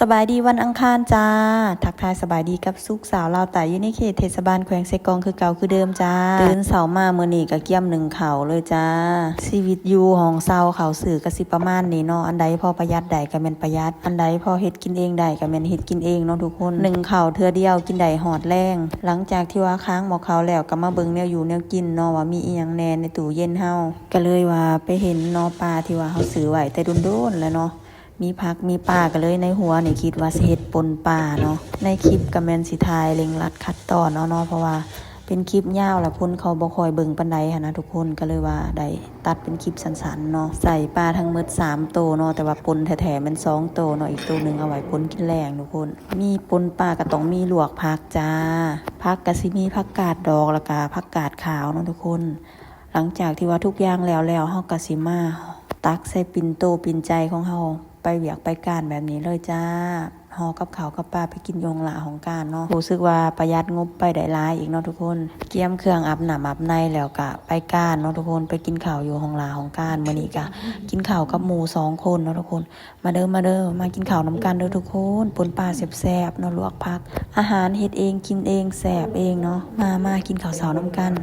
ສະບາຍດີວັນອັງຄານຈ້າ ທັກທາຍສະບາຍດີກັບສຸກສາວລາວໃຕ້ ຢູ່ໃນເຂດເທດສະບານແຂວງເຊກອງຄືເກົ່າຄືເດີມຈ້າ. ຕື່ນເຊົ້າມາມື້ນີ້ກໍກຽມໜຶ້ງເຂົ້າເລີຍຈ້າ. ຊີວິດຢູ່ຫ້ອງເຊົ່າເຂົ້າຊື້ກໍຊິປະມານນີ້ເນາະ, ອັນໃດພໍປະຢັດໄດ້ກໍແມ່ນປະຢັດ, ອັນໃດພໍເຮັດກິນເອງໄດ້ກໍແມ່ນເຮັດກິນເອງເນາະທຸກຄົນ. ໜຶ້ງເຂົ້າເທື່ອດຽວກິນໄດ້ຮອດແລງ. ຫຼັງຈາກທີ່ວ່າຄ້າງໝໍ້ເຂົ້າແລ້ວ ກໍມາເບິ່ງແນວຢູ່ແນວກິນເນາະ ວ່າມີອີ່ຫຍັງແດ່ໃນຕູ້ເຢັນເຮົາ. ກໍເລີຍວ່າໄປເຫັນເນາະ ປາທີ່ວ່າເຮົາຊື້ໄວ້ແຕ່ດົນໆແລ້ວເນາະ ມີຜັກມີປາ ກໍເລີຍໃນຫົວນີ້ຄິດວ່າຊິເຮັດປົ່ນປາເນາະ. ໃນຄລິບກໍແມ່ນຊິຖ່າຍເລັ່ງລັດຂັດຕອນເອົາເນາະ ເພາະວ່າເປັນຄລິບຍາວ ແລ້ວຄົນເຂົາບໍ່ຄ່ອຍເບິ່ງປານໃດຫັ້ນນະທຸກຄົນ, ກໍເລີຍວ່າໄດ້ຕັດເປັນຄລິບສັ້ນໆເນາະ. ໃສ່ປາທັງໝົດສາມໂຕເນາະ ແຕ່ວ່າປົ່ນແທ້ໆແມ່ນສອງໂຕເນາະ, ອີກໂຕໜຶ່ງເອົາໄວ້ປົ່ນກິນແລງທຸກຄົນ. ມີປົ່ນປາກໍຕ້ອງມີລວກຜັກຈ້າ. ຜັກກໍຊິມີຜັກກາດດອກ ແລ້ວກໍຜັກກາດຂາວເນາະທຸກຄົນ. ຫຼັງຈາກທີ່ວ່າທຸກຢ່າງແລ້ວແລ້ວ ເຮົາກໍຊິມາຕັກໃສ່ປິ່ນໂຕປິ່ນໃຈຂອງເຮົາ ໄປວຽກໄປການແບບນີ້ເລີຍຈ້າ. ຫໍ່ກັບເຂົ້າກັບປາໄປກິນຢູ່ຫ້ອງຫຼ້າຫ້ອງການເນາະ. ຮູ້ສຶກວ່າປະຢັດງົບໄປໄດ້ຫຼາຍອີກເນາະທຸກຄົນ. ກຽມເຄື່ອງອາບນ້ຳອາບໃນແລ້ວກະໄປການເນາະທຸກຄົນ, ໄປກິນເຂົ້າຢູ່ຫ້ອງຫຼ້າຫ້ອງການ. ມື້ນີ້ກະກິນເຂົ້າກັບໝູ່ສອງຄົນເນາະທຸກຄົນ. ມາເດີ ມາເດີ ມາກິນເຂົ້ານຳກັນເດີທຸກຄົນ. ປົ່ນປາແຊບໆເນາະ ລວກຜັກ. ອາຫານເຮັດເອງກິນເອງແຊບເອງເນາະ. ມາ ມາກິນເຂົ້າເຊົ້ານຳກັນ.